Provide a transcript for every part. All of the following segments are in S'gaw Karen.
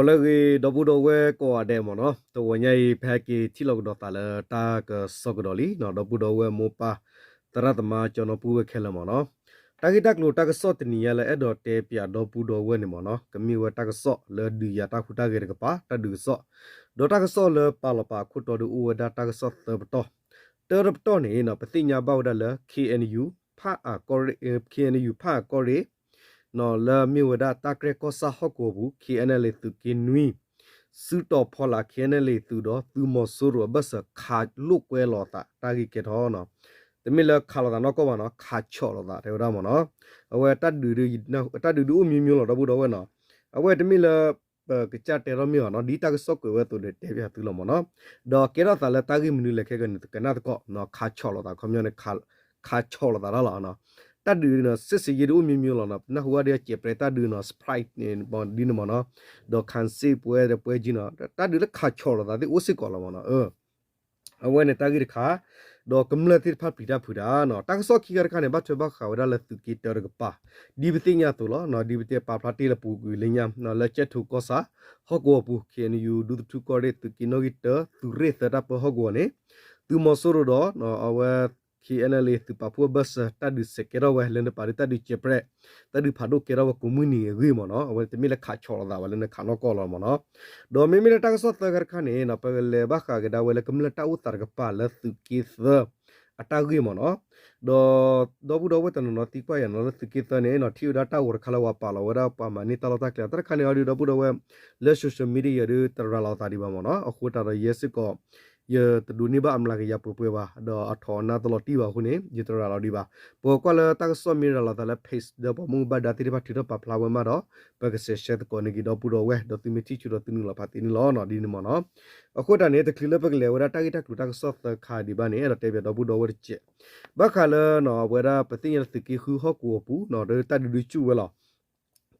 လၢအဂ့ၤ ဒီပုၢ်ဒီဝဲၢ်ကိးဂၤဒဲးမ့ၢ်နီၤ, တဝီညါအံၤ ဖဲဟဲက့ၤထံၣ်လိာ်ကဒီးသးလၢတၢ်ကစီၣ်ကဒီးလံနီၤ, ဒီပုၢ်ဒီဝဲၢ်မိၢ်ပၢ် သရၣ်သမါ ကၠီနီပုၢ်ဝဲၢ်ခဲလၢာ်မ့ၢ်နီၤ. တၢ်ဂ့ၢ်တၢ်ကျိၤတၢ်ကစီၣ်တနံၤညါလၢအဲၣ်ဒိးတဲပၠးဒီပုၢ်ဒီဝဲၢ်န့ၣ်မ့ၢ်နီၤ, ကမ့ၢ်ဝဲတၢ်ကစီၣ်လၢဒုးယၤတၢ်ဟူးတၢ်ဂဲၤတကပၤ တၢ်ဒုးကစီၣ်, ဒီးတၢ်ကစီၣ်လၢပာ်လီၤပာ်အခိၣ်တီဒီးအိၣ်ဝဲဒၣ်တၢ်ကစီၣ်သၢပတီၢ်, တၢတပတီၢ်န့ၣ်နီၤ ပသ့ၣ်ညါဘၣ်ဝဲဒၣ်လၢ KNU ဖၣ်အၣ်ကီၢ်ရ့ၣ် KNU ဖၣ်အၣ်ကီၢ်ရ့ၣ် လၢမ့ၢ်ဝဲဒၣ်တၢ်ကြဲၢ်ကီၢ်ဆၣ်ဟီၣ်ကဝီၤပူၤ KNLA သုးက့နွံ စုတီၤဖီလာ် KNLA သုးဒီးသုးမီၤစိရိၤအဘၢၣ်စၢၤခးလိာ်ကွဲလိာ်သးတၢ်ဂ့ၢ်ကဲထီၣ်နီၤ, တမ့ၢ်လၢခးလိာ်သးနီၢ်ကီၢ်ဘၣ်နီၤ, ခးဆီၣ်လိာ်သးတဲဝဲဒၣ်မ့ၢ်နီၤ. အဝဲတၢ်ဒုးဒုးအိၣ်မံၤမံၤလီၤ ဒီပုၢ်ဒီဝဲၢ်နီၤ, အဝဲတမ့ၢ်လၢ ပကစၢ်တဲထီၣ်မ့ၢ်ဘၣ်နီၤ, ဒ်တၢ်ကစီၣ်ကွဲးဝဲအသိးဒီးတဲပၠးသုလီၤမ့ၢ်နီၤ. ဒီးကဲထီၣ်သးလၢတၢ်ဂ့ၢ်မနုၤလဲၣ်ခဲကနံၣ် ကနၣ်သကိးနီၤ, ခးဆီၣ်လိာ်သး ခီပညီန့ၣ် ခးဆီၣ်လိာ်သးတၢ်လီၤနီၤ. တၢ်ဒုးနီၤ စစ်ဆင်ရေး ဒုးအိၣ်မံၤမံၤလီၤနီၤ, ပနၢ်ဟူဝဲဒၣ်ကဲးပြဲးတၢ်ဒုးနီၤ surprise န့ၣ် ဒ်န့ၣ်မ့ၢ်နီၤ, ဒီး ခံစစ်ပွဲ ဒီးပွဲကြီးနီၤ, တၢ်ဒုးလၢခးဆီၣ်လိာ်သးသ့ၣ်အိၣ်စ့ၢ်ကီးလီၤမ့ၢ်နီၤ. အဝဲန့ၣ်တၢ်ဂ့ၢ်တခါ, ဒီးကမျၢၢ်သ့ၣ်တဖၣ်ပျံၤတၢ်ဖုးတၢ်နီၤ, တၢ်ကစီၣ်ခံခါတခါန့ၣ် ဘၣ်ထွဲဘၣ်ဃးဝဲဒၣ်လၢသုးက့တၢတကပၤ, ဒ်ပသ့ၣ်ညါအသိးလီၤ, ဒ်ပတဲပာ်ဖျါတ့ၢ်လၢပူၤကွံာ်လၢညါ, လၢကၠဲၣ်ထိၣ်ကီၢ်ဆၣ် ဟီၣ်ကဝီၤပူၤ KNU ဒူသထူကီၢ်ရ့ၣ် သုးက့နီၣ်ဂံၢ်တၢ သုးရ့ၣ်သၢတၢ်ပၢဟီၣ်ကဝီၤန့ၣ်, သုးမီၤစိရိၤဒီး အဝဲ KNLA သုးပာ်ဖှိၣ်အဘၢၣ်စၢၤ တၢ်ဒုးစဲးကဲထီၣ်ဝဲ လၢနပာ်ဒုးတၢ်ဒုးကဲးပြဲး, တၢ်ဒုးဖးဒိၣ်ကဲထီၣ်ဝဲကိးမုၢ်နံၤအဂ့ၢ်မ့ၢ်နီၤ, အဝဲတမ့ၢ်လၢခးဆီၣ်လိာ်သးဘၣ်လၢနခးနီၢ်ကီၢ်လီၤမ့ၢ်နီၤ. ဒီးမ့မ့ၢ်လၢတၢ်ကစီၣ်သၢခါတခါန့ၣ် ပကလဲၤဘၣ်ဃးကဒါဝဲလၢကမျၢၢ်တၢ်အိၣ်သးတကပၤလၢသုးက့သၢ အတၢ်ဂ့ၢ်မ့ၢ်နီၤ. ဒီး ဒီပုၢ်ဒီဝဲၢ်တနီၤနီၤသံကွၢ်ယၤနီၤ လၢသုးက့သၢန့ၣ်နီၤ ထံၣ်ဝဲဒၣ်တၢ်ဂီၤတခါလၢပှၤပာ်လီၤဝဲဒၣ်ပှၤမၤန့ၢ်တၢ်လီၢ်တၢ်ကျဲ တၢ်တခါန့ၣ်အီၤဒုး ဒီပုၢ်ဒီဝဲၢ် လၢ social media ဒုး တရၤလီၤသးဒံးဘၣ်မ့ၢ်နီၤ. အဃိသတးဒီးယဲစ့ၢ်ကီး ယတဒိးန့ၢ်ဘၣ်အမျးကယၤပှဲၤပှဲၤဘၣ်, ဒီးအထီၣ်အနါတလီၤတံၢ်ဘၣ်အဃိန့ၣ် ယတရၤလီၤဒံးဘၣ်. ပကကွၢ်လၢတၢ်ကစီၣ်မ့ၢ်ရၤလီၤသးလၢ page ဒီးပှၤမူဘၣ်ဒါသ့ၣ်တဖၣ်ထုးထီၣ်ပာ်ဖျါဝဲမးဒီး ပကစဲးရှဲသကိးန့ၢ်က့ၤဒီပုၢ်ဒီဝဲၢ် ဒီးသုမ့ၢ်ထံၣ်ဆူဒီးသုနုာ်လီၤဖးသ့န့ၣ်လီၤနီၤ ဒ်န့ၣ်မ့ၢ်နီၤ. အဃိသတးန့ၣ် တချုးလၢပကလဲၤဝဲဒၣ်တၢ်ဂ့ၢ်တၢ်ကျိၤတၢ်ကစီၣ်သၢခါဒံးဘၣ်န့ၣ် အဲၣ်ဒိးတဲပၠးဒီပုၢ်ဒီဝဲၢ်တစဲး ဘၣ်ဃးလၢနီၤ အဝဲဒၣ်ပသ့ၣ်ညါလၢသုးက့ဃုဟီၣ်ကဝီၤပူၤနီၤ တၢ်ဒုးဒုးဆူၣ်ဝဲလီၤ.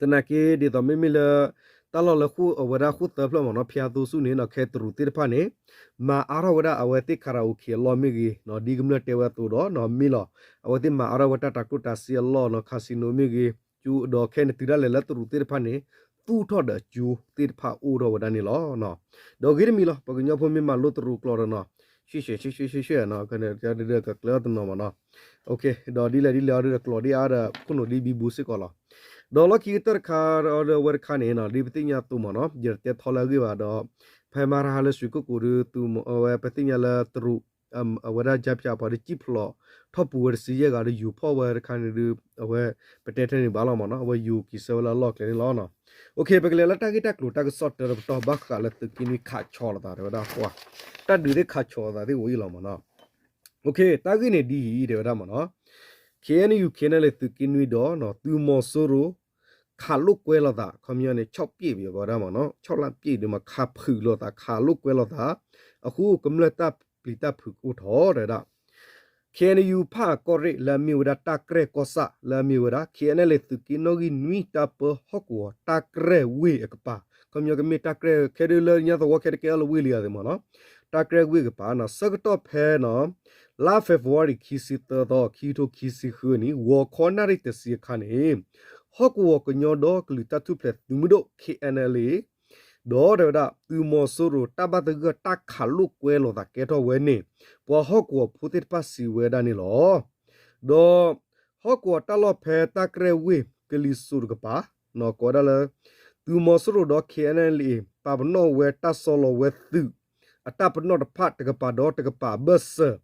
သနာ်က့ဒ်သိးမ့မ့ၢ်လၢ တၢ်လီၢ်လၢအဝဲဒၣ်ဃိၣ်သၢဖျၢၣ်မ့ၢ်နီၤ ဖၠါသိဆူၣ်န့ၣ်နီၤ ခဲတရူးသ့ၣ်တဖၣ်န့ၣ် မၤအါထီၣ်ဝဲဒၣ်အဝဲသ့ၣ် karaoke အလီၢ်မ့ၢ်ဂ့ၤနီၤ ဒ်ကမျၢၢ်တဲဝဲအသိးဒီးနီၤ မ့ၢ်လီၤ အဝဲသ့ၣ်မၤအါထီၣ်ဝဲတၢ်တၤကျိၣ်တၤစ့အလီၢ်နီၤ casino မ့ၢ်ဂ့ၤ ကၠိ ဒီးခဲအံၤန့ၣ်တုၤဒၣ်လဲာ်လၢတရူးသ့ၣ်တဖၣ်န့ၣ် သူၣ်ထီၣ်ဒီးကၠိသ့ၣ်တဖၣ်အိၣ်ထီၣ်ဝဲဒၣ်န့ၣ်လီၤ. ဒီးဂ့ၤတမံၤလီၤ ပှၤကညီဖိမ့ၢ်မၤလိတရူးကျိာ်ဒီးနီၤ ရှဲရှဲရှဲရှဲရှဲနီၤ ကကကျၢၤတနီၤမ့ၢ်နီၤ ဒီးဒ်လဲၣ်ဒ်လဲၣ်အီၤဒုးဒီးကျိာ်ဒ်အါဒီး ခိၣ်နူာ်ဒ်ဘံဘူစ့ၢ်ကီးလီၤ. ဒီးလီၢ်ခံကတၢၢ်တခါဒီးဝဲတခါန့ၣ်နီၤ ဒ်ပသ့ၣ်ညါအသိးမ့ၢ်နီၤ ယတဲထီလၢအဂ့ၢ်ဘၣ်ဒီး ဖဲမၤရဟါလၢရွှေကုက္ကိုဒုး သုးမီၤအဝဲပသ့ၣ်ညါလၢတရူး အဝဲဒၣ် ကြားဖြတ် ပှၤဒုးစံၣ်ဖျိးထီၣ်ပူၤဝဲတဆံယဲၢ်ဂၤဒီးယူၤဖီၣ်ဝဲတခါန့ၣ်ဒုး အဝဲ ပတဲထဲန့ၣ်ဘၣ်လီၤမ့ၢ်နီၤ အဝဲယူၤက့ၤဆၢဝဲလၢအလီၢ်ကျဲန့ၣ်လီၤ. ပကလဲၤလၢတၢ်ဂ့ၢ်တၢ်ကျိၤတၢ်ကစီၣ်တၢတပတီၢ်ဘၣ်ဃးလၢသုးက့နွံခးဆီၣ်လိာ်သးတဲဝဲဒၣ်ပှၤ တၢ်ဒုးသ့ၣ်ခးဆီၣ်လိာ်သးသ့ၣ်အိၣ်အံၤလီၤမ့ၢ်နီၤ. တၢ်ဂ့ၢ်န့ၣ်ဒ်အံၤတဲဝဲဒၣ်မ့ၢ်နီၤ KNU KNLA သုးက့နွံဒီး သုးမီၤစိရိၤ ခးလိာ်ကွဲလိာ်သး ခီပညီန့ၣ် ခြောက်ပြည့် ပဝဲဒၣ်မ့ၢ်နီၤ ခြောက်လှမ်းပြည့် ဒုးမ့ၢ်ခးဖုးလိာ်သး ခးလိာ်ကွဲလိာ်သး အဃိကမျၢၢ်တၢ်ပျံၤတၢ်ဖုးကအိၣ်ထီၣ်တဲဝဲဒၣ် KNU ဖၣ်အၣ်ကီၢ်ရ့ၣ် လၢအမ့ၢ်ဝဲဒၣ်တၢ်ကြဲၢ်ကီၢ်ဆၣ် လၢအမ့ၢ်ဝဲဒၣ် KNLA သုးက့နီၣ်ဂံၢ်နွံတၢ်ပၢဟီၣ်ကဝီၤ တၢ်ကြဲၢ်ဝ့ၢ်အကပၤ ခီပညီကမ့ၢ်တၢ်ကြဲၢ်ခဲဒုးလၢညါသဝီခဲတကဲအီၤလၢဝ့ၢ်လံဧါသ့ၣ်မ့ၢ်နီၤ တၢ်ကြဲၢ်ဝ့ၢ်ကပၤနီၤ ဆၢကတီၢ်ဖဲနီၤ လါ February ခံဆံသၢသီ ခံကထိခံဆံဃုနံၣ် ဂီၤခီနၣ်ရံၣ်တဆံအခါန့ၣ် ဟီၣ်ကဝီၤကညီဒီကလုာ်တၢ်ထူၣ်ဖျဲးသုးမုၢ်ဒိၣ် KNLA ဒီးတဲဝဲဒၣ် သုးမီၤစိရိၤတၢ်ဘၣ်သဂၢၢ်တၢ်ခးလိာ်ကွဲလိာ်သးကဲထီၣ်ဝဲန့ၣ် ပှၤဟီၣ်ကဝီၤဖိသ့ၣ်တဖၣ်စံးဝဲဒၣ်န့ၣ်လီၤ. ဒီးဟီၣ်ကဝီၤတၢ်လီၢ်ဖဲတၢ်ကြဲၢ်ဝ့ၢ်ကလံၤစိးတကပၤ ကိးဝဲဒၣ်လၢ သုးမီၤစိရိၤဒီး KNLA ပာ်ပနီၣ်ဝဲတၢ်ဆီလီၤဝဲသုး အတၢ်ပနီၣ်တဖၣ်တကပၤဒီးတကပၤအဘၢၣ်စၢၤ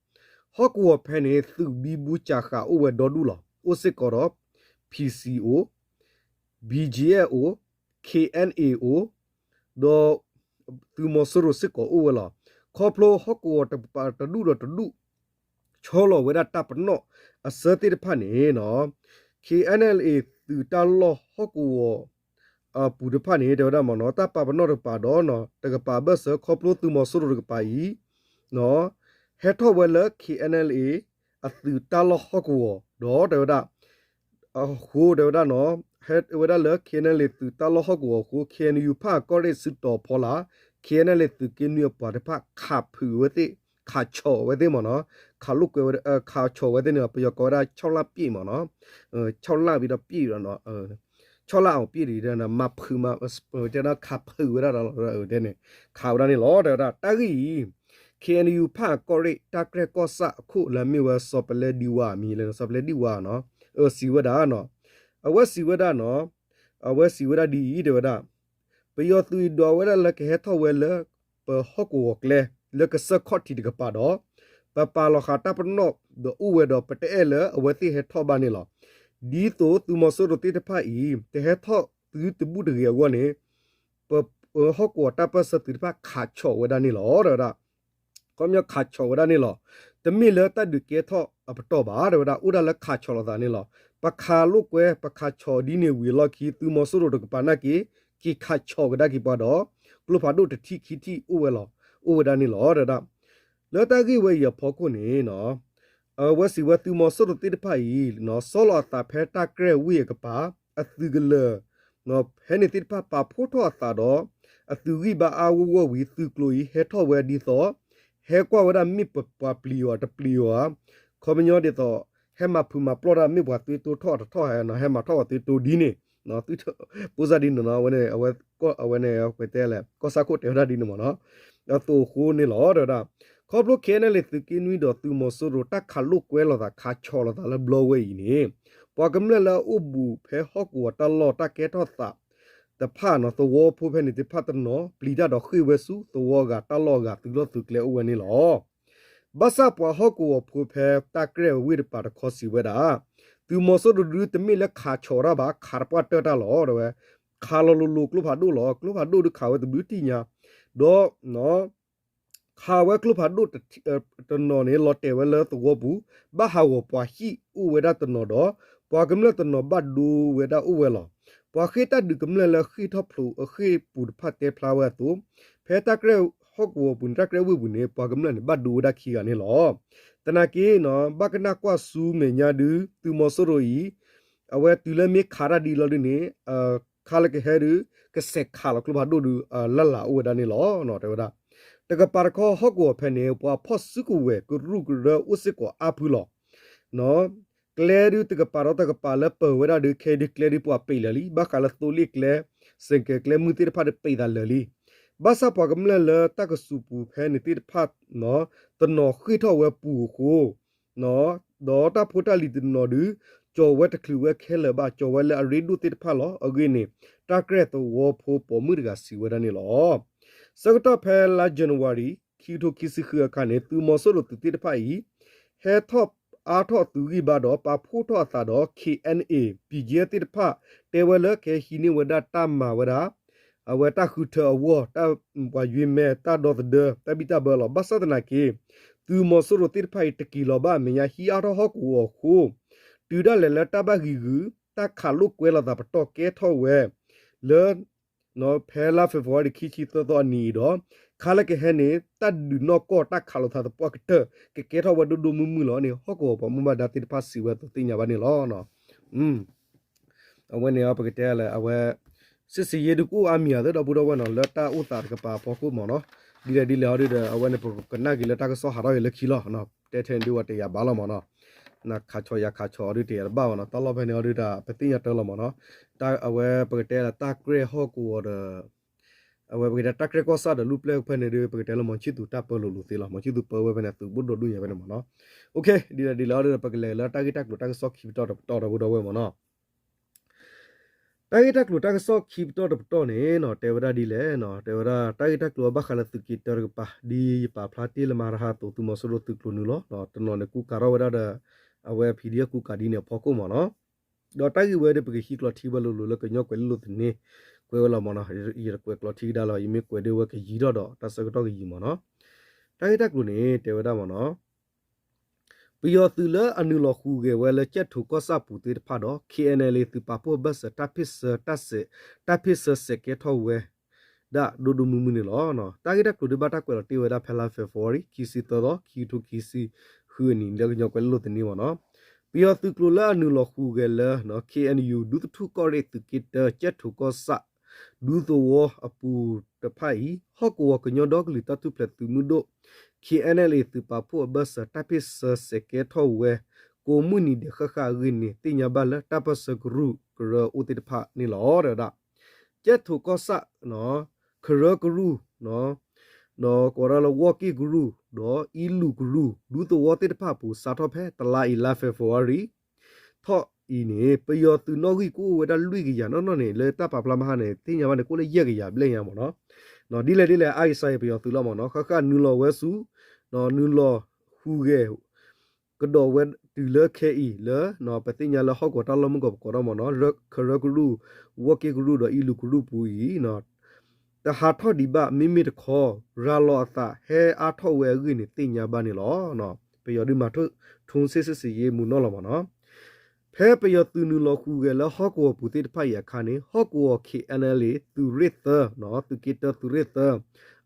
ဟီၣ်ကဝီၤဖဲန့ၣ် သုးဘံဘူစၢ်ဃာ်အိၣ်ဝဲဒီဒူၣ်လီၤ. အိၣ်စ့ၢ်ကီးဒီး P C O, B G F O, K N A O ဒီး သုးမီၤစိရိၤစ့ၢ်ကီးအိၣ်ဝဲလီၤ. ခီဖျိဟီၣ်ကဝီၤတကပၤတဒူၣ်ဒီးတဒူၣ် ဆီလီၤဝဲဒၣ်တၢ်ပနီၣ်အစၢသ့ၣ်တဖၣ်န့ၣ်နီၤ K N L A သုးတၢ်လီၢ်ဟီၣ်ကဝီၤ အပူၤတဖၣ်န့ၣ် တဲဝဲဒၣ်မ့ၢ်နီၤ တၢ်ပာ်ပနီၣ်တကပၤဒီး တကပၤအဘၢၣ်စၢၤ ခီဖျိသုးမီၤစိရိၤတကပၤအံၤ ဟဲထီၣ်ဝဲလၢ K N L A အသုးတၢ်လီၢ်ဟီၣ်ကဝီၤ ဒီးတဲဝဲဒၣ် အဃိတဲဝဲဒၣ်နီၤ ဟဲဝဲဒၣ်လၢ K N L A သုးတၢ်လီၢ်ဟီၣ်ကဝီၤအဃိ K N U ဖၣ်အၣ်ကီၢ်ရ့ၣ်စုတီၤဖီလာ် K N L A သုးက့နွံအပှၤတဖၣ် ခးဖုးဝဲသ့ၣ် ခးဆီၣ်ဝဲသ့ၣ်မ့ၢ်နီၤ ခးလိာ်ကွဲဝဲ ခးဆီၣ်ဝဲသ့ၣ်န့ၣ် ပယီၤကိးဝဲဒၣ် ခြောက်လှမ်းပြည့် မ့ၢ်နီၤ ခြောက်လှမ်း ပြီးတော့ပြည့် ဒီးနီၤ ဆီၣ်လၢအီၤပ့ၣ်ဒံး မၤဖုးမၤ တဲဒၣ်ခးဖုးဝဲဒၣ်ဒီး တဲန့ၣ် ခးဝဲဒၣ်န့ၣ်လီၤ တဲဝဲဒၣ် တၢ်ဂ့ၢ်အံၤ ခ့ၣ်အဲၣ်ယူၣ် ဖၣ်ကီၢ်ရ့ၣ် တၢ်ကြဲၢ်ကီၢ်ဆၣ်အခိၣ်လၢအမ့ၢ်ဝဲ စီၤပလဲဒံဝါ အမံၤလၢ စီၤပလဲဒံဝါနီၤ စံးဝဲဒၣ်နီၤ အဝဲစံးဝဲဒၣ်နီၤ အဝဲစံးဝဲဒၣ်ဒ်အံၤ တဲဝဲဒၣ် ပယီၤသုးအံၤဒွးဝဲဒၣ်လၢကဟဲထီၣ်ဝဲလၢ ပဟီၣ်ကဝီၤကျဲ လၢကစၢၢ်ခီၣ်ထံးတကပၤဒီး ပပာ်လီၤဃာ်တၢ်ပနီၣ်ဒီးအိၣ်ဝဲဒီး ပတအဲၣ်လၢအဝဲသ့ၣ်ဟဲထီၣ်ဘၣ်န့ၣ်လီၤ. ဒ်သိးသုးမီၤစိရိၤသ့ၣ်တဖၣ်အံၤ တဟဲထီၣ်သုတဘူၣ်တဂ့ၤအဂီၢ်န့ၣ် ပ ပဟီၣ်ကဝီၤတၢ်ပၢၢ်ဆၢသုးတဖၣ်ခးဆီၣ်ဝဲဒၣ်န့ၣ်လီၤ တဲဝဲဒၣ် ခီပညီခးဆီၣ်ဝဲဒၣ်န့ၣ်လီၤ. တမ့ၢ်လၢတၢ်ဒုးကဲထီၣ်အပတီၢ်ဘၣ် တဲဝဲဒၣ် အိၣ်ဒၣ်လၢခးဆီၣ်လိာ်သးန့ၣ်လီၤ. ပခးလိာ်ကွဲ ပခးဆီၣ်ဒ်န့ၣ်ဝံၤအလီၢ်ခံ သုးမီၤစိရိၤတကပၤနာ်က့ က့ၤခးဆီၣ်ကဒါက့ၤပှၤဒီး ကျိဖးဒိၣ်တထံၣ်ခံထံၣ်အိၣ်ဝဲလီၤ အိၣ်ဝဲဒၣ်န့ၣ်လီၤ တဲဝဲဒၣ် လၢတၢ်ဂ့ၢ်ဝဲအံၤအဖီခိၣ်န့ၣ် အဝဲစံးဝဲသုးမီၤစိရိၤသ့ၣ်တဖၣ်အံၤ ဆီၣ်လီၤအသးဖဲတၢ်ကြဲၢ်ဝ့ၢ်အကပၤ အသုးကလၢၤ ဖဲန့ၣ်သ့ၣ်တဖၣ်ပာ်ဖှိၣ်ထီၣ်အသးဒီး အသုးဂံၢ်ဘါအါဂီၢ်ဂီၢ်ဝံၤ သုးကျိၤအံၤဟဲထီၣ်ဝဲဒ်သိး ဟဲကွၢ်ဝဲဒၣ်မ့ၢ်ပှၤပျံၤအီၤတပျံၤအီၤဧါ ခီပညီဒ်သိး ဟဲမၤဖုးမၤပျီၢ်တၢ်မ့ၢ်ပှၤသွ့တိထီၣ်တထီၣ်ဧါ ဟဲမၤထီၣ်ပှၤသွ့တိဒ်န့ၣ် ပိစၢ်ဒ်န့ၣ်နီၤ အဝဲန့ၣ် အဝဲန့ၣ် ပတဲလဲၣ် ကီၢ်ဆၣ်ခိၣ်တဲဝဲဒၣ်ဒ်န့ၣ်မ့ၢ်နီၤ အသိးအဃိန့ၣ်လီၤ တဲဝဲဒၣ် ခီဖျိ KNLA သုးက့နွံဒီးသုးမီၤစိရိၤ တၢ်ခးလိာ်ကွဲလိာ်သးခးဆီၣ်လိာ်သးလၢဘျီဝဲအံၤန့ၣ် ပှၤကမျၢၢ်လၢအအိၣ်ဘူးဖဲဟီၣ်ကဝီၤတၢ်လီၢ်တၢ်ကဲထီၣ်သးတဖၣ်နီၤ သဝီဖိဖဲန့ၣ်သ့ၣ်တဖၣ်တနီၤ ပျံၤတၢ်ဒီးဃ့ၢ်ဝဲဆူသဝီအဂၤတၢ်လီၢ်အဂၤသုးလီၢ်သုးကျဲအိၣ်ဝဲန့ၣ်လီၤ. ဘၣ်ဆၣ်ပှၤဟီၣ်ကဝီၤဖိဖဲတၢ်ကြဲၢ်ဝ့ၢ်တပၤတခီစံးဝဲဒၣ် သုးမီၤစိရိၤဒုတမ့ၢ်လၢခးဆီၣ်တၢ်ဘၣ် ခးတပှၢ်တၢၢ်တၢ်လီၤ တဲဝဲ ခးလီၤလိၤလိၤကျိဖးဒိၣ်လီၤ ကျိဖးဒိၣ်ဒုခးဝဲတဘျုးတံၢ်ညါ ဒီး ခးဝဲကျိဖးဒိၣ်တနီၤန့ၣ် လီၤတဲာ်ဝဲလၢသဝီပူၤ ဘၣ်ဟးဂီၤပှၤဟံၣ်အိၣ်ဝဲဒၣ်တနီၤဒီး ပှၤကမျၢၢ်တနီၤဘၣ်ဒိဝဲဒၣ်အိၣ်ဝဲလီၤ. ပှၤဃ့ၢ်တၢ်ဒုးကမျၢၢ်လၢဃ့ၢ်ထီၣ်ဖျိးအဃ့ၢ်ပူၤတဖၣ်တဲဖျါဝဲအသိး ဖဲတၢ်ကြဲၢ်ဟီၣ်ကဝီၤပူၤန့ၣ် တၢ်ကြဲၢ်ဝ့ၢ်ပူၤန့ၣ် ပှၤကမျၢၢ်န့ၣ် ဘၣ်ဒိဝဲဒၣ်ခံဂၤန့ၣ်လီၤ. သနာ်က့ ဘၣ်ကနၣ်ကွၢ်ဆူမဲာ်ညါဒု သုးမီၤစိရိၤအံၤ အဝဲတုၤလၢမ့ၢ်ခးတၢ်ဒ်အံၤလီၤဒုန့ၣ် ခါလၢကဟဲဒု ကစဲးခးလီၤကျိဖးဒိၣ်ဒု လၢ်လၢ်အိၣ်ဝဲဒၣ်န့ၣ်လီၤ တဲဝဲဒၣ်. တကပၤတခီဟီၣ်ကဝီၤဖဲန့ၣ် ပှၤဖီၣ်စုကဝဲၤကရူၢ်ကရၢအိၣ်စ့ၢ်ကီးအါဖုလီၤ. ကျဲဒုတကပၤဒီးတကပၤလၢပၢၤဝဲဒၣ်ဒု ခဲအံၤဒုကျဲဒုပှၤပံးလၢာ်လံ ဘၣ်ဃးလၢသိလ့ၣ်ကျဲ စဲးကဲးကျဲမုၢ်သ့ၣ်တဖၣ်ဒုပံးသးလၢာ်လံ. ဘၣ်ဆၣ်ပှၤကမျၢၢ်လၢတၢ်ကစူၤပူၤဖဲန့ၣ်သ့ၣ်တဖၣ် တနီၤဃ့ၢ်ထီၣ်ဝဲပူၤအဃိ ဒီးတၢ်ဖိတၢ်လံၤတနီၤဒု ကၠီၤဝဲတချုးဝဲခဲလၢာ်ဘၣ် ကၠီၤဝဲလၢအရ့ဒိၣ်သ့ၣ်တဖၣ်လီၤ. အဂ့ၢ်န့ၣ် တၢ်ကြဲၢ်သဝီဖိပိာ်မုၣ်တဂၤစံးဝဲဒၣ်န့ၣ်လီၤ. ဆၢကတီၢ်ဖဲလါ January ခံကထိခံဆံဃုအခါန့ၣ် သုးမီၤစိရိၤသုးသ့ၣ်တဖၣ်အံၤ ဟဲထီၣ်အါထီၣ်သုးဂံၢ်ဘါဒီးပာ်ဖှိၣ်ထီၣ်အသးဒီး KNA BGF သ့ၣ်တဖၣ် တဲဝဲလၢကဟဲဟံးန့ၢ်ဝဲဒၣ်တၢ်မၤဝဲဒၣ် အဝဲတၢ်ဃုထၢအဂီၢ် တၢ်ပှၤယွ့မဲ တၢ်ဒီသဒၢ တၢ်ဘံၣ်တၢ်ဘၢလီၤ. ဘၣ်ဆၣ်သနာ်က့ သုးမီၤစိရိၤသ့ၣ်တဖၣ်အံၤ တက့ၤလီၤဘၣ်အမဲာ်ညါ ဟံးအါထီၣ်ဟီၣ်ကဝီၤအဃိ တုၤဒၣ်လဲာ်လၢတၢ်ဘၣ်ဂံာ်ဂုာ် တၢ်ခးလိာ်ကွဲလိာ်သးပတီၢ်ကဲထီၣ်ဝဲ လၢ ဖဲလါ February ခံဆံသၢသီအနံၤအံၤဒီး ခါလၢကဟဲန့ၣ် တၢ်ဒုးနီၢ်ကီၢ်တၢ်ခးလိာ်သးသပှၢ်ကတၢၢ် ကကဲထီၣ်ဝဲဒိၣ်ဒိၣ်မုၢ်မုၢ်လီၤန့ၣ် ဟီၣ်ကဝီၤပှၤမူဘၣ်ဒါသ့ၣ်တဖၣ်စံးဝဲအသိးသ့ၣ်ညါဘၣ်န့ၣ်လီၤ. အဝဲန့ၣ် ပကတဲလၢအဝဲ စစ်ဆင်ရေး ဒုကအိၣ်အါမံၤအသးဒီပုၢ်ဒီဝဲၢ်နီၤ လၢတၢ်အိၣ်သးတကပၤအဖီခိၣ်မ့ၢ်နီၤ ဒ်လဲၣ်ဒ်လဲၣ်အီၤဒုဒီး အဝဲန့ၣ် ပကနၣ်က့ၤလၢတၢ်ကစီၣ်ဟးထီၣ်က့ၤလၢခံလီၤ. တဲထဲန့ၣ်ဒုဝဲတယာ်ဘၣ်လီၤမ့ၢ်နီၤ နခးဆီၣ်ယၤခးဆီၣ်အီၤဒုတယာ်တဘၣ်မ့ၢ်နီၤ တၢ်လီၢ်ဖဲန့ၣ်အီၤဒုဒီး ပသ့ၣ်ညါတၢ်လီၤမ့ၢ်နီၤ တၢ်အဝဲပကတဲလၢတၢ်ကြဲၢ်ဟီၣ်ကဝီၤဒီး အဝဲပကတဲတၢ်ကြဲၢ်ကီၢ်ဆၣ်ဒီးလူၢ်ပျဲၢ်ဖဲန့ၣ်ဒု ပကတဲလၢ မောင်ချစ်သူ တၢ်ပၢလိာ်လိာ်သ့လီၤ. မောင်ချစ်သူ ပၢဝဲဖဲန့ၣ် သုးဘိၣ်ဒိၣ်ဒိၣ်ညါဖဲန့ၣ်မ့ၢ်နီၤ ဒ်လဲၣ်ဒ်လဲၣ်အီၤဒုဒီး ပကလဲၤလၢတၢ်ဂ့ၢ်တၢ်ကျိၤတၢ်ကစီၣ်ခံပတီၢ်တပတီၢ်ဒီပုၢ်ဒီဝဲၢ်မ့ၢ်နီၤ တၢ်ဂ့ၢ်တၢ်ကျိၤတၢ်ကစီၣ်ခံပတီၢ်တပတီၢ်န့ၣ်နီၤ တဲဝဲဒၣ်ဒ်လဲၣ်နီၤ တဲဝဲဒၣ်တၢ်ဂ့ၢ်တၢ်ကျိၤဘၣ်ဃးလၢသုးက့တၢတကပၤ ဒ်ယပာ်ဖျါတ့ၢ်လၢမဟါတဟါအသိး သုးမီၤစိရိၤသုးကျိၤနုာ်လီၤ. တနီၤန့ၣ် ကူကၤထီၣ်ဝဲဒၣ်ဒီး အဝဲ PDF ကူကၤဒ်န့ၣ်အဖီခိၣ်မ့ၢ်နီၤ ဒီးတၢ်ဂ့ၢ်ဝဲဒၣ် ပကဟံးကျိးထံဝဲလိၤလိၤလၢကညီကွဲးလံာ်လိာ်သန့ ကွဲးဝဲလီၤမ့ၢ်နီၤ ယတကွဲးကျိးထံကဒါလီၤ ယမ့ၢ်ကွဲးဒၣ်ဝဲကယံၤထီၣ်ဒီး တၢ်ဆၢကတီၢ်ကယံၤမ့ၢ်နီၤ တၢ်ဂ့ၢ်တၢ်ကျိၤန့ၣ် တဲဝဲဒၣ်မ့ၢ်နီၤ ပယီၤသုးလၢအနုာ်လီၤဟူးဂဲၤဝဲလၢကၠဲၣ်ထိးကီၢ်ဆၣ်ပူၤသ့ၣ်တဖၣ်ဒီး KNLA သုးပာ်ဖှိၣ်အဘၢၣ်စၢၤ တၢ်ဖ့ၣ်ဆၢ တၢ်ဖ့ၣ်ဆၢစဲးကဲထီၣ်ဝဲ ဒၣ်ဒိၣ်ဒိၣ်မုၢ်မုၢ်န့ၣ်လီၤ. တၢ်ဂ့ၢ်တၢ်ကျိၤဒုးဘၣ်တၢ်ကွဲးလီၤတ့ၢ်ဝဲဒၣ်ဖဲလါ February ခံဆံသၢသီ ခံကထိခံဆံဃုအနံၤ လၢကညီကွဲးလံာ်လိာ်သန့မ့ၢ်နီၤ ပယီၤသုးကျိၤလၢအနုာ်လီၤဟူးဂဲၤလၢ KNU ဒူသထူၣ်ကီၢ်ရ့ၣ်သုးက့တၢ ကၠဲၣ်ထိးကီၢ်ဆၣ် ဒူသဝီအပူၤတဖၣ်အံၤ ဟီၣ်ကဝီၤကညီဒီကလုာ်တၢ်ထူၣ်ဖျဲးသုးမုၢ်ဒိၣ် KNLA သုးပာ်ဖှိၣ်အဘၢၣ်စၢၤ တၢ်ဖ့ၣ်ဆၢစဲးကဲထီၣ်ဝဲ ကိးမုၢ်နံၤဒဲးဃၣ်ဃၣ်အဂ့ၢ်န့ၣ် သ့ၣ်ညါဘၣ်လၢတၢ်ပၢၢ်ဆၢကရူၢ်ကရၢအအိၣ်သ့ၣ်တဖၣ်န့ၣ်လီၤ. တဲဝဲဒၣ် ကၠဲၣ်ထိးကီၢ်ဆၣ် ကရၢကရူၢ် ဒီးကိးဒၣ်လၢဝီၢ်က့ၢ်ကရူၢ် ဒီးအံလူၢ်ကရူၢ် ဒူသဝီသ့ၣ်တဖၣ်အပူၤ စးထီၣ်ဖဲတလါအံၤ လါ February ထီၣ်အံၤန့ၣ် ပယီၤသုးနီၣ်ဂံၢ်ကအိၣ်ဝဲဒၣ်လွံၢ်ကယၤနီၢ်နီၢ်န့ၣ် လၢတၢ်ပာ်ဖျါမဟါန့ၣ် သ့ၣ်ညါဘၣ်န့ၣ် ကအိၣ်လၢယဲၢ်ကယၤဘျဲၣ်ညါမ့ၢ်နီၤ. ဒ်လဲၣ်ဒ်လဲၣ် အါအံၤစါအံၤ ပယီၤသုးလီၤမ့ၢ်နီၤ ဃၣ်ဃၣ်နုာ်လီၤဝဲဆူ နုာ်လီၤဟူးဂဲၤ ကဒီးဝဲတုၤလၢခဲအံၤလၢ ပသ့ၣ်ညါလၢဟီၣ်ကဝီၤတၢ်လီၢ်မုၢ်ကီၢ်ပကိးထီၣ်မ့ၢ်နီၤ ကရၢကရူၢ် ဝီၢ်က့ၢ်ကရူၢ်ဒီးအံလူၢ်ကရူၢ်ပူၤအံၤ တဟးထီၣ်ဒံးဘၣ် မ့မ့ၢ်တခီ ရၤလီၤအသးဟဲအါထီၣ်ဝဲအဂ့ၢ်န့ၣ် သ့ၣ်ညါဘၣ်န့ၣ်လီၤ. ပယီၤဒုးမၤထူၣ်ဆ့စ့စ့ယ့မူနီၢ်လီၤမ့ၢ်နီၤ. ဖဲပယီၤသုးနုာ်လီၤဟူးဂဲၤလၢဟီၣ်ကဝီၤပူၤသ့ၣ်တဖၣ်အံၤအခါန့ၣ် ဟီၣ်ကဝီၤ KNLA သုးရ့ၣ်သၢ သုးက့တၢသုးရ့ၣ်သၢ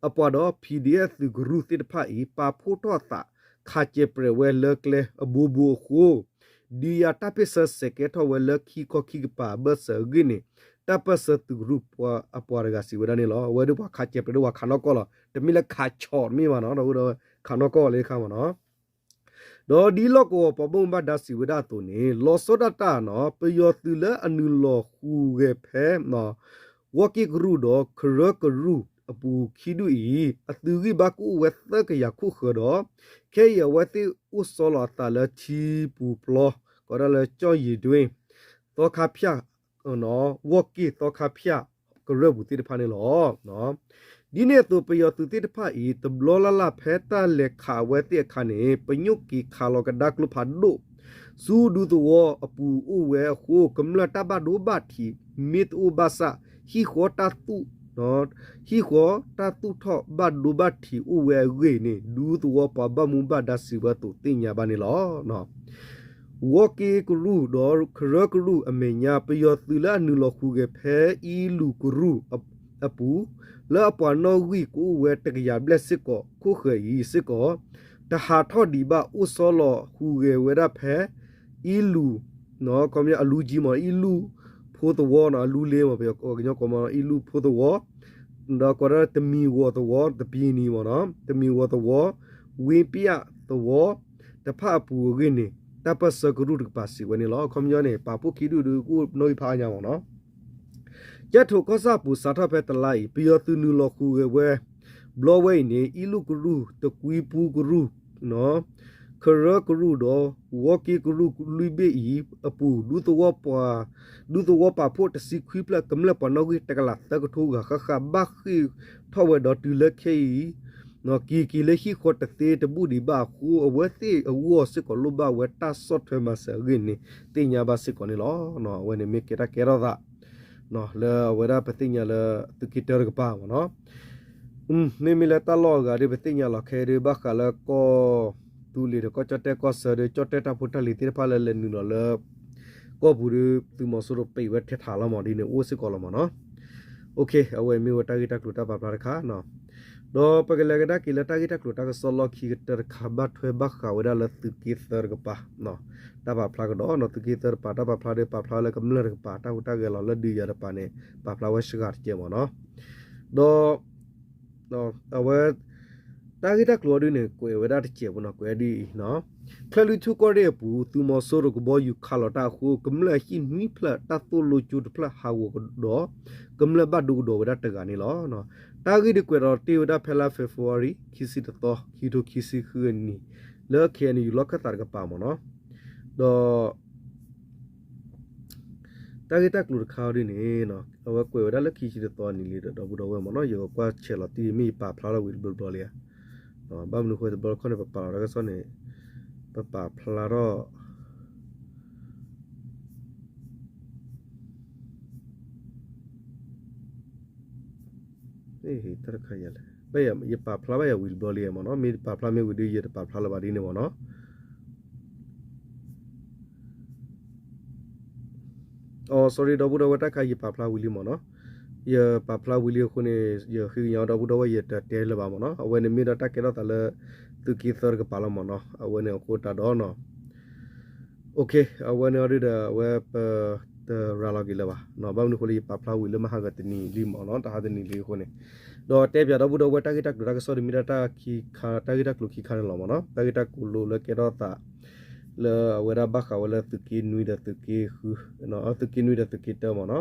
အပှၤဒီး PDF သုးကရူၢ်သ့ၣ်တဖၣ်အံၤ ပာ်ဖှိၣ်ထီၣ်အသး ခးစဲးပြဲးဝဲလၢကျဲအဘိဘိအဃိ ဒုးယၤတၢ်ပ့ၢ်ဆၢစဲးကဲထီၣ်ဝဲလၢခံခီခံကပၤအဘၢၣ်စၢၤအဂ့ၢ်န့ၣ် တၢ်ပၢၢ်ဆၢသုးကရူၢ်အပှၤတဂၤစံးဝဲဒၣ်န့ၣ်လီၤ. အဝဲဒၣ်ပှၤခးစဲးပြဲးဒၣ်ပှၤခးနီၢ်ကီၢ်လီၤ. တမ့ၢ်လၢခးဆီၣ်တမ့ၢ်ဘၣ်နီၤ, ဒီးခးနီၢ်ကီၢ်လၢခါမ့ၢ်နီၤ. ဒီးဒ်လီၢ်ကဝီၤပှၤဘၣ်မူဘၣ်ဒါစံးဝဲဒၣ်အသိးန့ၣ် လီၤဆီဒၣ်တၢ်နီၤ ပယီၤသုးလၢအနုာ်လီၤဟူးဂဲၤဖဲ ဝီၢ်က့ၢ်ကရူၢ်ဒီး ကရၢကရူၢ်အပူၤခံဒူၣ်အံၤ အသုးဂံၢ်ဘါကအိၣ်ဝဲသၢကယၤခိၣ်ဃၢၤဒီး ခဲအံၤအဝဲသ့ၣ်အိၣ်ဆီလီၤအသးလၢထံပူၤပျီ ကိးဒၣ်လၢကၠီၣ်ယံၤဒွ့ သီခါဖၠၣ် ဝီၢ်က့ၢ်သီခါဖၠၣ် ကရၢၢ်ပူၤသ့ၣ်တဖၣ်န့ၣ်လီၤ. ဒ်န့ၣ်အသိး ပယီၤသုးသ့ၣ်တဖၣ်အံၤ တဘျီလၢ်လၢ်ဖဲတၢ်လဲၤခးအဝဲသ့ၣ်အခါန့ၣ် ပညိၣ်က့ၤခးလီၤကဒါကျိဖးဒိၣ် ဆူဒူသဝီအပူၤအိၣ်ဝဲအဃိ ကမျၢၢ်တၢ်ဘၣ်ဒိဘၣ်ထံး မ့ၢ်တအိၣ်ဘၣ်ဆၣ် ဟံၣ်ဃီတၢ်သူၣ် ဟံၣ်ဃီတၢ်သူၣ်ထီၣ်ဘၣ်ဒိဘၣ်ထံးအိၣ်ဝဲအဂ့ၢ်န့ၣ် ဒူသဝီပှၤဘၣ်မူဘၣ်ဒါစံးဝဲအသိးသ့ၣ်ညါဘၣ်န့ၣ်လီၤ. ဝီၢ်က့ၢ်ကရူၢ်ဒီးကရၢကရူၢ်အမဲာ်ညါ ပယီၤသုးလၢအနုာ်လီၤဟူးဂဲၤဖဲအံလူၢ်ကရူၢ်အပူၤ လၢအပှၤနီၣ်ဂံၢ်ကအိၣ်ဝဲတကယၤဘျဲၣ်စ့ၢ်ကီး ခိၣ်ဃၢၤအံၤစ့ၢ်ကီး တဟးထီၣ်ဒံးဘၣ် အိၣ်ဆီလီၤဟူးဂဲၤဝဲဒၣ်ဖဲ အံလူၢ် ခီပညီ အလူကံမ့ၢ် အံလူၢ်ဖိသဝီနီၤ အလူလ့မ့ၢ် ပကညီကိးမ့ၢ် အံလူၢ်ဖိသဝီ ဒီးကိးဒၣ်တမံၤဂီၤသဝီ တပံၤနံၤမ့ၢ်နီၤ တမံၤဂီၤသဝီ ဝ့ပျၢ်သဝီ တဖၣ်အပူၤအဂ့ၢ်န့ၣ် တၢ်ပၢၢ်ဆၢကရူၢ်တကပၤစံးဝဲန့ၣ်လီၤ. ခီပညီန့ၣ် ပာ်ဖှိၣ်ခံဒူၣ်ဒုးကအိၣ်နီၣ်ဂံၢ်ဖးအါညါမ့ၢ်နီၤ ကၠဲၣ်ထိးကီၢ်ဆၣ်အပူၤစးထီၣ်ဖဲတလါအံၤ ပယီၤသုးနုာ်လီၤဟူးဂဲၤဝဲ ဘျီဝဲအံၤန့ၣ် အံလူၢ်ကရူၢ် တကွံပူကရူၢ် ကရၢကရူၢ်ဒီး ဝီၢ်က့ၢ်ကရူၢ်လွံၢ်ဘ့ၣ်အံၤအပူၤ ဒူသဝီပာ် ဒူသဝီပာ်ဖှိၣ်တဆံခွံဖျၢၣ် ကမျၢၢ်ပှၤနီၣ်ဂံၢ်တကလးသၢကထိဂၤဃၣ်ဃၣ် ဘၣ်ဃ့ၢ်ထီၣ်ဝဲဒီးတုၤလၢခဲအံၤ က့ၤက့ၤလၢဟံၣ်ဃီတသ့တဘူၣ်ဒံးဘၣ်အဃိ အဝဲသ့ၣ်အဂီၢ်စ့ၢ်ကီးလိၣ်ဘၣ်ဝဲတၢ်ဆီၣ်ထွဲမၤစၢၤအဂ့ၢ်န့ၣ် သ့ၣ်ညါဘၣ်စ့ၢ်ကီးန့ၣ်လီၤ. အဝဲန့ၣ်မ့ၢ်ကဲတၢ်ကဲထီၣ်သး လၢအဝဲဒၣ်ပသ့ၣ်ညါလၢသုးက့တၢတကပၤမ့ၢ်နီၤ မ့မ့ၢ်လၢတၢ်လီၢ်အဂၤဒီး ပသ့ၣ်ညါလီၤခဲအံၤဒီး ဘၣ်ဃးလၢကီၢ်သူလ့ၤဒီးကီၢ်ကၠီၣ်တဲၣ်ကီၢ်ဆၢဒီး ကၠီၣ်တဲၣ်တၢ်ဖိတၢ်လံၤသ့ၣ်တဖၣ်လၢလဲၤနုာ်လီၤလၢ ကီၢ်ပူၤဒီး သုးမီၤစိရိၤပံးဝဲထဲထးလီၤမ့ၢ် ဒ်န့ၣ်အိၣ်စ့ၢ်ကီးလီၤမ့ၢ်နီၤ. အဝဲမ့ၢ်ဝဲတၢ်ဂ့ၢ်တၢ်ကျိၤတၢ်ပာ်ဖျါတခါ ဒီးပကလဲၤကဒါက့ၤလၢတၢ်ဂ့ၢ်တၢ်ကျိၤတၢ်ကစီၣ်လီၢ်ခံကတၢၢ်တခါ ဘၣ်ထွဲဘၣ်ဃးဝဲဒၣ်လၢသုးက့သၢတကပၤ တၢ်ပာ်ဖျါကဒီးနီၤ သုးက့သၢတကပၤ တၢ်ပာ်ဖျါဒီးပာ်ဖျါလၢကမျၢၢ်တကပၤ တၢ်ဟူးတၢ်ဂဲၤလီၤလၢဒုးယၤတကပၤန့ၣ် ပာ်ဖျါဝဲစှၤတကဲးမ့ၢ်နီၤ. ဒီး အဝဲ တၢ်ဂ့ၢ်တၢ်ကျိၤအီၤဒ်န့ၣ် ကွဲးဝဲဒၣ်တကဲးဖိနီၤ ကွဲးဒ်အံၤ ချၢၣ်လွံၢ်ထူၣ်ကီၢ်ရ့ၣ်အပူၤ သုးမီၤစိရိၤကဘီယူၤခးလီၤတၢ်အဃိ ကမျၢၢ်အဟံၣ်နွံဖျၢၣ် တၢ်သိၣ်လိကၠိတဖျၢၣ်ဟးဂီၤကဒီး ကမျၢၢ်ဘၣ်ဒိကဒီးဝဲဒၣ်တဂၤန့ၣ်လီၤ. တၢ်ဂ့ၢ်ဒုးကွဲးဒီးတ့ၢ်ဝဲဒၣ်ဖဲလါ February ခံဆံတသီ ခံကထိခံဆံဃုအနံၣ် လၢ ခ့ၣ်အဲၣ်ယူၣ် လီၢ်ခၢၣ်သးတကပၤမ့ၢ်နီၤ. ဒီး တၢ်ဂ့ၢ်တၢ်ကျိၤတခါအီၤဒ်န့ၣ် အဝဲကွဲးဝဲဒၣ်လၢခံဆံတသီအနံၤလံဒီး ဒီပုၢ်ဒီဝဲၢ်မ့ၢ်နီၤ ယကကွၢ်ဆဲးလီၤတံၢ် မ့ၢ်ယပာ်ဖျါထီၣ်ဝံၤတဘျီဘျီလံဧါ. ဘၣ်မနုၤအဃိတဘျီခီန့ၣ် ပပာ်လီၤတၢ်ကစီၣ်န့ၣ် ပပာ်ဖျါထီၣ် တၢ်တခါယလဲၣ် ယပာ်ဖျါဘၣ်ယၤဝံၤတဘျီလံမ့ၢ်နီၤ မ့ၢ်ပာ်ဖျါမ့ၢ်ဝံၤဒီး ယတပာ်ဖျါလၢၤဘၣ်ဒ်န့ၣ်မ့ၢ်နီၤ. အိ sorry ဒီပုၢ်ဒီဝဲၢ် တၢ်တခါယပာ်ဖျါဝံၤလံမ့ၢ်နီၤ. ယပာ်ဖျါဝံၤလံအဃိန့ၣ် ယဃ့ကညးဒီပုၢ်ဒီဝဲၢ် ယတတဲလၢၤဘၣ်မ့ၢ်နီၤ. အဝဲန့ၣ်မ့ၢ်ဒီးတၢ်ကဲထီၣ်သးလၢ သုးက့သၢတကပၤလီၤမ့ၢ်နီၤ. အဝဲန့ၣ်အဃိတၢ်ဒီးနီၤ အဝဲန့ၣ်အီၤဒုးဒီး အဝဲပတရၤလီၤက့ၤလၢၤဘၣ်. ဘၣ်မနုၤအဃိလၢ ယပာ်ဖျါဝံၤလၢမဟါကတနံၤလံမ့ၢ်နီၤ တဟါတနံၤလံအဃိန့ၣ် ဒီးတဲပၠးဒီပုၢ်ဒီဝဲၢ် တၢ်ဂ့ၢ်တၢ်ကျိၤတၢ်ကစီၣ်ဒ်မ့ၢ်ဒၣ်တၢ်ခံခါ တၢ်ဂ့ၢ်တၢ်ကျိၤခံခါန့ၣ်လီၤမ့ၢ်နီၤ. တၢ်ဂ့ၢ်တၢ်ကျိၤလၢကဲထီၣ်သး လၢအဝဲဒၣ်ဘၣ်ဃးဝဲလၢသုးက့နွံဒီးသုးက့ဃု, သုးက့နွံဒီးသုးက့တၢမ့ၢ်နီၤ.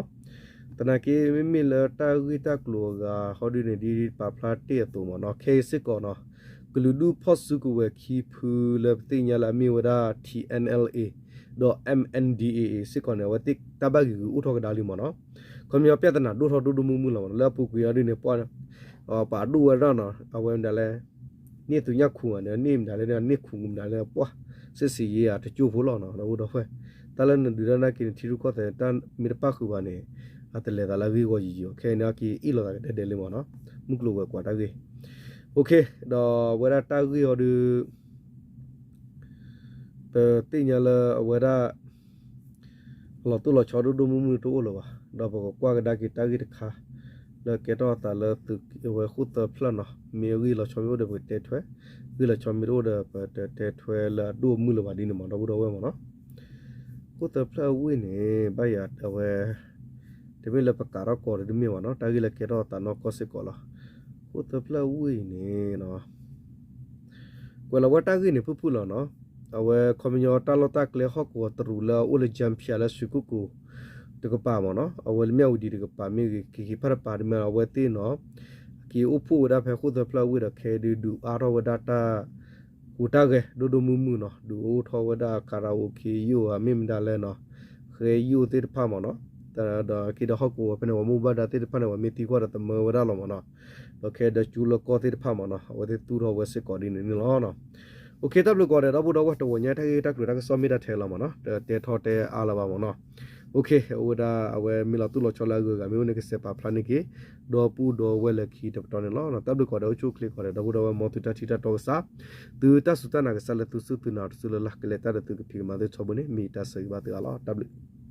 သနာ်က့ မ့မ့ၢ်လၢတၢ်ဂ့ၢ်တၢ်ကျိၤအဂၤဟီဒုန့ၣ် ဒ်ပာ်ဖျါတ့ၢ်အသိးမ့ၢ်နီၤ, ခဲအံၤစ့ၢ်ကီးနီၤ, ကလုာ်ဒူၣ်ဖီၣ်စုကဝဲၤခံဖုလၢပသ့ၣ်ညါလၢအမ့ၢ်ဝဲဒၣ် T N L A ဒီး M N D A A စ့ၢ်ကီးန့ၣ် အဝဲသ့ၣ်တၢ်ဘၣ်ဂ့ၤဂ့ၤအိၣ်ထီၣ်ကဒါလံမ့ၢ်နီၤ. ခီပညီပြဿနာဒိၣ်ထီၣ်ဒိၣ်ဒိၣ်မုၢ်မုၢ်လီၤမ့ၢ်နီၤ, လၢအပူၤကွံာ်အီၤဒုန့ၣ် ပှၢ် ပာ်ဒိၣ်ဝဲဒၣ်နီၤ, အဝဲမ့ၢ်ဒၣ်လဲၣ်, န့ၢ်သူညၣ်ခူမ့ၢ်ဒီး န့ၢ်မ့ၢ်ဒၣ်လဲၣ် န့ၢ်ခူမ့ၢ်ဒၣ်လဲၣ် ပှၢ် စစ်ဆင်ရေး အတကၠိၢ်ဖိလီၤနီၤ ဒီပုၢ်ဒီဝဲၢ်. တၢ်လၢနဒုးတၢ်နာ်က့န့ၣ် ထံရူၢ်ကီၢ်သဲးတၢ်မ့ၢ်တပၣ်ဃုာ်ဘၣ်န့ၣ် အတလဲၤသးလၢအဂ့ၢ်ဂီၤယံာ်ယံာ်အီၤ, ခဲအံၤန့ၣ် အက့ၤအ့ၣ်လိာ်သးကဒဲဒဲလံမ့ၢ်နီၤ, မုၢ်ကျိၤဝဲၤကွာ်တၢ်ဂ့ၢ်. OK, ဒီးအဝဲဒၣ်တၢ်ဂ့ၢ်အီၤဒု ပသ့ၣ်ညါလၢအဝဲဒၣ် လီၤတိၢ်လီၤဆီဒိၣ်ဒိၣ်မုၢ်မုၢ်တအိၣ်လၢၤဘၣ်, ဒီးပကကွၢ်ကဒါက့ၤတၢ်ဂ့ၢ်တခါ လၢကဲထီၣ်အသးလၢသုးဝဲဃိၣ်သၢဖျၢၣ်နီၤ, မ့ၢ်အဂ့ၢ်လီၤဆီမ့ၢ်အိၣ်ဒီးပကတဲထွဲ, ဂ့ၢ်လီၤဆီမ့ၢ်တအိၣ်ဒီး ပတတဲထွဲလၢအဒိၣ်အမုၢ်လၢၤဘၣ်ဒ်န့ၣ်မ့ၢ် ဒီပုၢ်ဒီဝဲၢ်မ့ၢ်နီၤ. ဃိၣ်သၢဖျၢၣ်အဝ့ၢ်န့ၣ် ဘၣ်ယၤအဝဲ တမ့ၢ်လၢပကးထီၣ်ကီးတမ့ၢ်ဘၣ်နီၤ, တၢ်ဂ့ၢ်လၢကဲထီၣ်အသးနီၢ်ကီၢ်စ့ၢ်ကီးလီၤ. ဃိၣ်သၢဖျၢၣ်အဝ့ၢ်အံၤန့ၣ် ကွဲးလီၤဝဲတၢ်ဂ့ၢ်န့ၣ်ဖုၣ်ဖုၣ်လီၤနီၤ. အဝဲခီပညီတၢ်လီၢ်တၢ်ကျဲဟီၣ်ကဝီၤတရူးလၢအအိၣ်လၢ Jampia လၢ ရွှေကုက္ကို တကပၤမ့ၢ်နီၤ, အဝဲလၢမၠၣ်ဝတံၤတကပၤမ့ၢ်ဂ့ၤ, ခံခံဖၣ်တပၤတမ့ၢ် အဝဲသ့ၣ်နီၤ က့ၤအိၣ်ဖှိၣ်ဝဲဒၣ်ဖဲဃိၣ်သၢဖျၢၣ်အဝ့ၢ်ဒီး ခဲဒုးဒုးအါထီၣ်ဝဲဒၣ်တၢ်ဟူးတၢ်ဂဲၤဒိၣ်ဒိၣ်မုၢ်မုၢ်နီၤ, ဒုးအိၣ်ထီၣ်ဝဲဒၣ် karaoke ယိၣ်ဧါ မ့ၢ်မတၤလဲၣ်နီၤ, ဃဲယိၣ်သ့ၣ်တဖၣ်မ့ၢ်နီၤ. ဒီးက့ၤဒီးဟီၣ်ကဝီၤဖဲန့ၣ် ပှၤမိၢ်ဘၣ်ဒါသ့ၣ်တဖၣ်န့ၣ် ပှၤမ့ၢ်သံကွၢ်ဒီးသမၢဝဲဒၣ်လီၤမ့ၢ်နီၤ, ဒီးခဲဒီးကၠိလၢကီၢ်သ့ၣ်တဖၣ်မ့ၢ်နီၤ အဝဲသ့ၣ်သူၣ်ထီၣ်ဝဲစ့ၢ်ကီးဒ်န့ၣ်န့ၣ်လီၤ. OK, တၢ်ဘျုးကိးဂၤဒဲး ဒီပုၢ်ဒီဝဲၢ် တဝီညါတၢ်ဂ့ၢ်တၢ်ကျိၤတၢ်ကစီၣ်မ့ၢ်တၢ်ထဲလီၤမ့ၢ်နီၤ, တတဲထီၣ်တဲအါလၢၤဘၣ်မ့ၢ်နီၤ. OK, အဝဲဒၣ်အဝဲမ့ၢ်လီၤတိၢ်လီၤဆီလၢအဂုၤအဂၤမ့ၢ်အိၣ်န့ၣ် ကစဲးပာ်ဖျါန့ၢ်က့ၤ ဒီပုၢ်ဒီဝဲၢ်လၢခံတပတီၢ်န့ၣ်လီၤ. တၢ်ဘျုးကိးဂၤဒဲး အိၣ်ဆူၣ်အိၣ်ချ့ကိးဂၤဒဲး ဒီပုၢ်ဒီဝဲၢ် မ်သုတၢ်ထံၣ်တၢ်တီကစၢ်, သုတၢ်စူၢ်တၢ်နာ်ကစၢ်လၢသုစူၢ်သုနာ်တစုလၢ်လၢ် ကလဲၤတၢ်ဒီးသုကဖံးကမၤသုထီဘိန့ၣ် မ့ၢ်ယတၢ်ဆၢဂ့ၤဘၣ်သုအါလီၤ. တၢ်ဘျုး